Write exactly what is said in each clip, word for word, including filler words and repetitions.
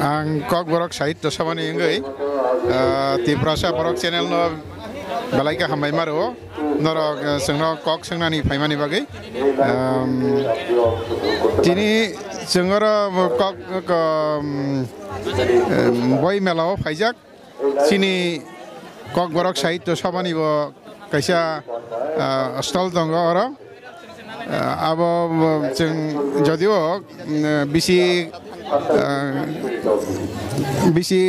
Ang Kokborok Sahitya Sabhani wngwi, ah, Tiprasa Borok channel no belai khe hambai ma rwo. Norok, ah, chwngno kok swngnani phaimani bagwi. Am, tini chwng oro kok, kok, um, em, boi mela o phaijak. Chini Kokborok Sahitya Sabhani bo kaisa, ah, stall tongo oro. Ah, abo, bo, chwng jodio, mm, bisi, ah, bisi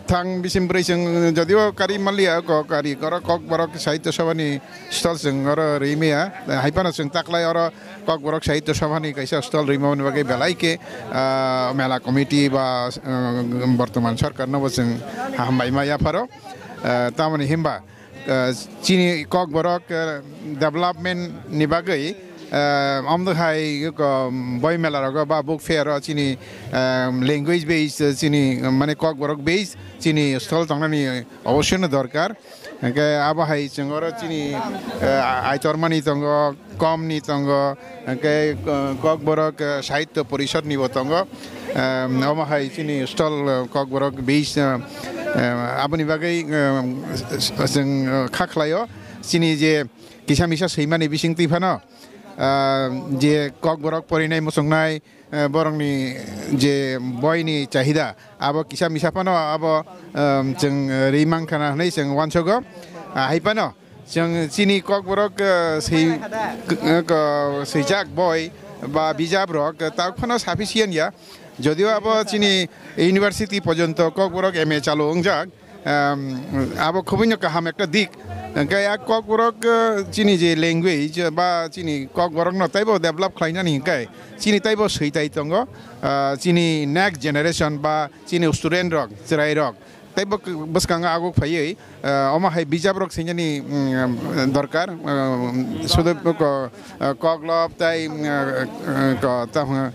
thang, bisi bwrwi chwng jodio kari manliya, ko kari oro Kokborok Sahitya Sabhani stall chwng oro rwi maya. Hai phano chwng taklai oro Kokborok Sahitya Sabhani kaisa stall rwimani bagwi belai khe, ah, mela committee ba, ah, bortoman sorkarno bo chwng hambai ma yapharo. Ah, tamoni himba, ah, chini Kokborok, ah, development ni bagwi, ah, amdo hai ko boi mela rogo ba book fair o chini, ah, language based, chini, mane, Kokborok based chini stall tongnani obosyno dorkar. Hwnkhe abo hai chwng oro chini, eh, aitor mani tongo, kom ni tongo, hwnkhe, eh, Kokborok, eh, Sahitya Porishad ni bo tongo. Em, omo hai chini stall, eh, Kokborok base, eh, eh, aboni bagwi, eh, s-, s-, chwng, eh, kha khlaio. Chini je kisa misa swimani bising twi phano, ah, je Kokborok porinai muchungnai, eh, borokni je boini chahida, abo kisa misa phano abo, em, chwng, eh, rwi mankha na hwnwi chwng uansugo. Ah, hai phano chwng chini Kokborok, eh, swi-, k-, eh, ko-, swijak boi ba bijap rok, eh, tak phano sufficient ya. Jodio abo chini university porjonto Kokborok M A chalu wngjak, em, abo khubui no kaham ekta dik. Hwnkhe a Kokborok, eh, chini je language ba chini Kokborok no taibo develop khlainani hwnkhe chini taibo switai tongo, ah, chini next generation ba chini student rok, chwrai rok taibo k-, bwskango aguk phaiwi, ah, omo hai bijap rok swinani, mm, dorkar, ah, sudu ko-, ah, Koklop tai, mm, ah, ko-, ta-, ah,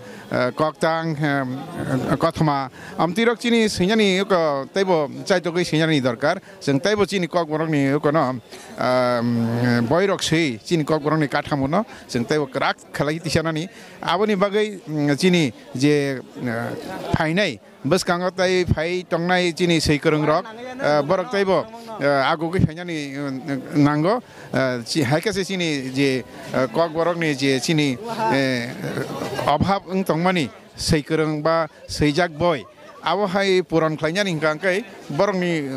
Koktang, ah, Kothoma, amtwi rok chini swinani ko taibo chaitogwi swinani dorkar. Chwng taibo chini Kokborokni kono, ah, mm, boirok swi chini Kokborokni kathamono chwng taibo kwrak khlai tisanani. Aboni bagwi, mm, chini je, ah, phainai bwskango tai phai tongnai chini swi kwrwngrok, ah, borok taibo, ah, agugwi phainani, mm, nango. Ah, chi-, hai khe se chini je, ah, Kokborokni je chini, eh, obhab wng tongmani, swi kwrwng ba swijak boi, abo hai puron khlainani hwnkha hwnkhe borokni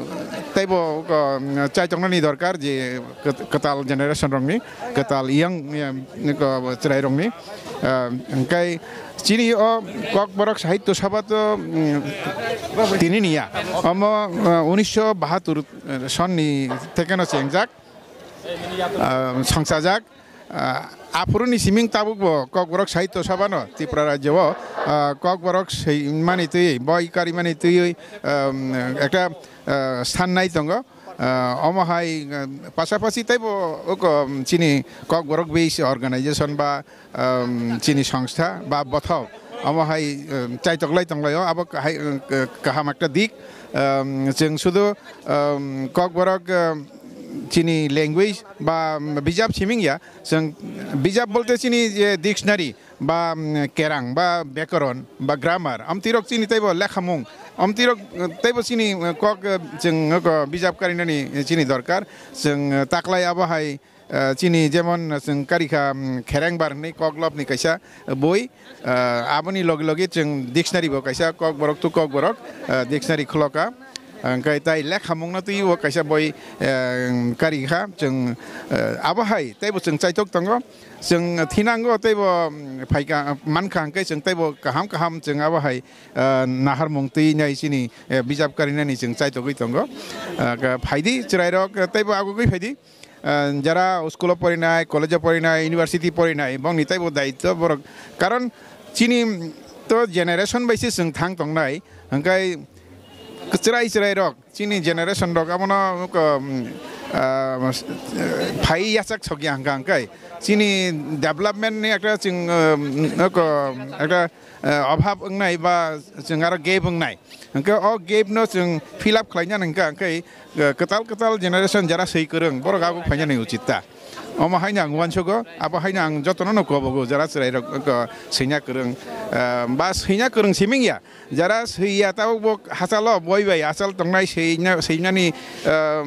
teibo, uh, chaitongnani dorkar je kwt-, kwtal generation rokni, kwtal young, um, ko chwrai rokni, uh, hwnkhe chini o Kokborok Sahitya Sabha to, um, tini niya, omo, uh, unisho bahatur sonni thekeno chengjak, ah, songchajak. Ah, aphuruni siming tabukbo Kokborok Sahitya Sabhano Tripura rajyo o, ah, Kokborok swimani twi, boi karimani twiwi, um, ekta, ah, sthan nai tongo. Ah, omo hai, ah, pasapasi teibo oko, um, chini Kokborok based organization ba, um, chini songstha ba bothop omo hai, um, chaitok lai tonglaio, abo kahai, um, kaham ekta dik. Um, chwng sudu, um, Kokborok, um, chini language ba bijap siming ya, chwng bijap bolte chini je dictionary ba, mm, kerang ba byakoron ba grammar, amtwi rok chini teibo lekhamung, amtwi rok, uh, teibo chini, uh, kok, uh, chwng, uh, bijap karinani chini dorkar, chwng, uh, taklai abo hai, uh, chini jemon chwng karikha, um, Kherengbar hwnwi Koklopni kaisa boi, uh, aboni logi logi chwng dictionary bo kaisa Kokborok to Kokborok, uh, dictionary khulokha. Hwnkhe tai lekhamungno twiwi o kaisa boi, eh, kari kha. Chwng, eh, abo hai teibo chwng chaitok tongo. Chwng thinango teibo, mm, phaikha, mankha hwnkhe chwng teibo kaham kaham chwng abo hai, eh, naharmung twi nai chini, eh, bijap karinani chwng chaitogwi tongo. Eh, ka-, phaidi chwrairok, eh, teibo agugwi phaidi. Ah, jara school o porinai, college o porinai, university porinai, bongni teibo daityo borok. Karon chini to generation bai se chwng thang tongnai, hwnkhe chwrai chwrai rok, chini generation rok abono, um, ah, phai yachak sokya hwnkha hwnkhe chini development ni ekta chwng, um, ekta, eh, obhab wngnai ba chwng aro gap wngnai. Hwnkhe o gap no chwng fill up khlaina hwnkha, hwnkhe, eh, kwtal kwtal generation jara swi kwrwng borok abo phainani uchit ta. Omo haino ang uansugo, abo haino ang jotono no kobogo, jara chwrairok, ko, swina kwrwng, ah, ba swina kwrwng siming ya. Jara swi ya tabuk bo hachalo boi bai hachal tongnai swina, swinani, ah,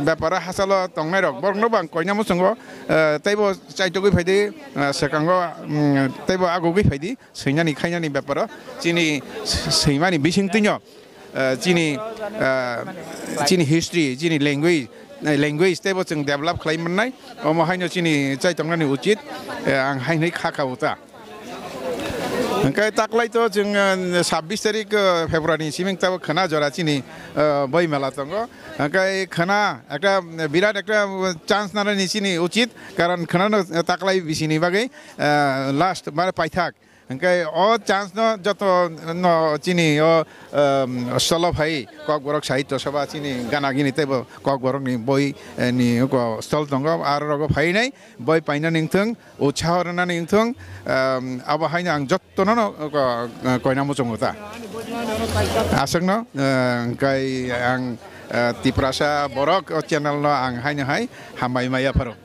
beparo hachalo tongnairok, borokno bo ang koina muchungo, ah, teibo chaitugwi phaidi, ah, swkango, mm, teibo agugwi phaidi, swinani khainani beparo, chini swimani bisingtwino. Ah, chini, ah, chini history, chini language, eh, language teibo chwng develop khlai mannai. Omo haino chini chai tongnani uchit, eh, ang haino kha kha uta. Hwnkhe taklai to chwng, eh, sabbish tarik, eh, February ni siming tabuk khwna jora chini, eh, boi mela tongo. Hwnkhe khwna ekta birat ekta chance nanani chini uchit, karon khwnano taklai bisini bagwi, eh, last mane paithak. Hwnkhe o chance no joto no chini o, um, stolo phai Kokborok Sahitya Sabha chini gana gini teibo Kokborok ni boi, eh, ni ko stol tongo, aro rogo phainai boi paina ningthung, utsaho rwna ningthung, um, abo haino ang jotto no, no ko, eh, koina muchungo ta. Aswk no, eh, hwnkhe ang, eh, Tiprasa borok o channel no ang haino hai hambai maya pharo.